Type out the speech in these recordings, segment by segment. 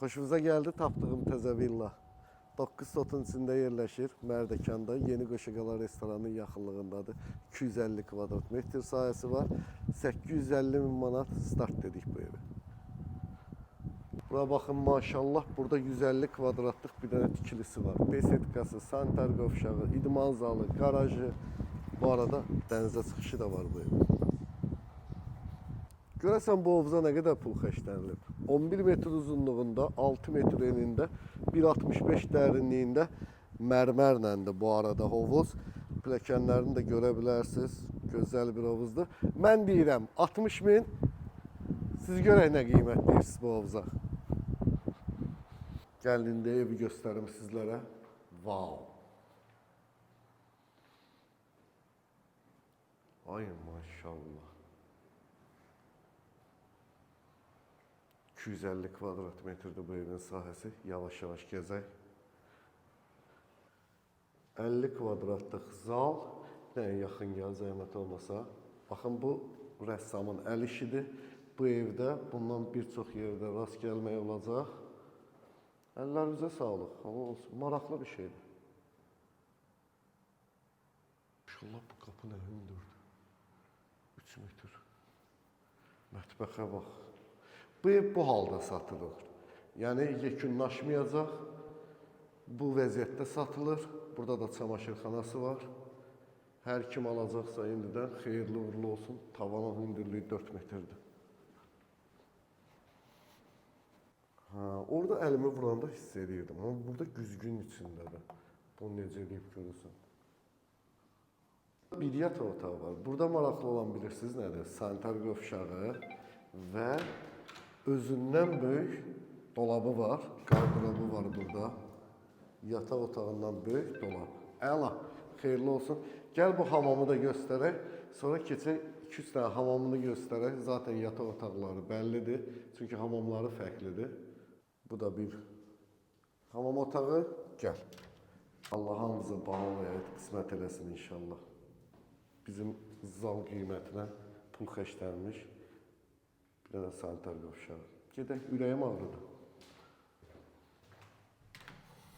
Xoşunuza gəldi tapdığım təzə villa. 9 sotun içində yerləşir. Mərdəkanda Yeni Qoşaqala restoranının yaxınlığındadır. 250 kvadrat metr sahəsi var. 850 min manat start dedik bu evə. Bura baxın maşallah, burada 150 kvadratlıq bir dənə tikilisi var. Besetkası, sanitar qovşağı, idman zalı, qarajı. Bu arada dənizə çıxışı da var bu evin. Görəsən bu hovuza nə qədər pul xərclənilib? 11 metr uzunluğunda, 6 metr enində, 1,65 dərinliyində mərmərləndir bu arada hovuz. Pilləkənlərini də görə bilərsiniz. Gözəl bir hovuzdur. Mən deyirəm 60 min. Siz görək nə qiymət deyirsiniz bu hovuza. Gəlin indi evi göstərim sizlərə. Wow. Ay maşallah. 250 kvadrat metrdir bu evin sahəsi. Yavaş-yavaş gəzək. 50 kvadratlıq zal. Bir dənə yaxın gəl, zəhmət olmasa. Baxın, bu rəssamın əl işidir. Bu evdə bundan bir çox yerdə rast gəlmək olacaq. Əllərinizə sağlıq. Halal olsun. Maraqlı bir şeydir. İnşallah bu qapı nə hündürdür. 3 metr. Mətbəxə bax. Bu ev bu halda satılır. Yəni yekunlaşmayacaq. Bu vəziyyətdə satılır. Burada da çamaşırxanası var. Hər kim alacaqsa indidən xeyirli uğurlu olsun. Tavanın hündürlüyü 4 metrdir. Ha, orada əlimi vuranda hiss edirdim. Amma burada güzgünün içindədir. Bunu necə eləyib görürsən. Bir yataq otağı var. Burada maraqlı olan bilirsiniz nədir? Sanitar qovşağı və özündən böyük dolabı var. Qardırobu var burada. Yataq otağından böyük dolab. Əla, xeyirli olsun. Gəl bu hamamı da göstərək. Sonra keçək 2-3 dənə hamamını göstərək. Zaten yataq otaqları bəllidir. Çünki hamamları fərqlidir. Bu da bir hamam otağı. Gəl. Allah hamımıza baha və qismət eləsin inşallah. Bizim zal qiymətinə pul xərclənmiş. Bir dənə sanitar qovşağı. Gedək, ürəyim ağrıdı.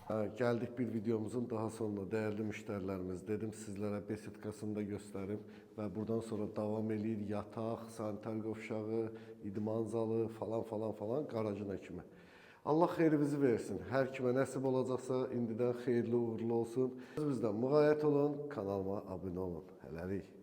Hə, gəldik bir videomuzun daha sonuna. Dəyərli müştərilərimiz, dedim sizlərə besetkasını da göstərim və buradan sonra davam eləyir yataq, sanitar qovşağı, idman zalı falan falan falan qarajına kimi. Allah xeyrimizi versin. Hər kimə nəsib olacaqsa indidən xeyirli uğurlu olsun. Bizdən müğayət olun, kanalıma abunə olun. Hələlik.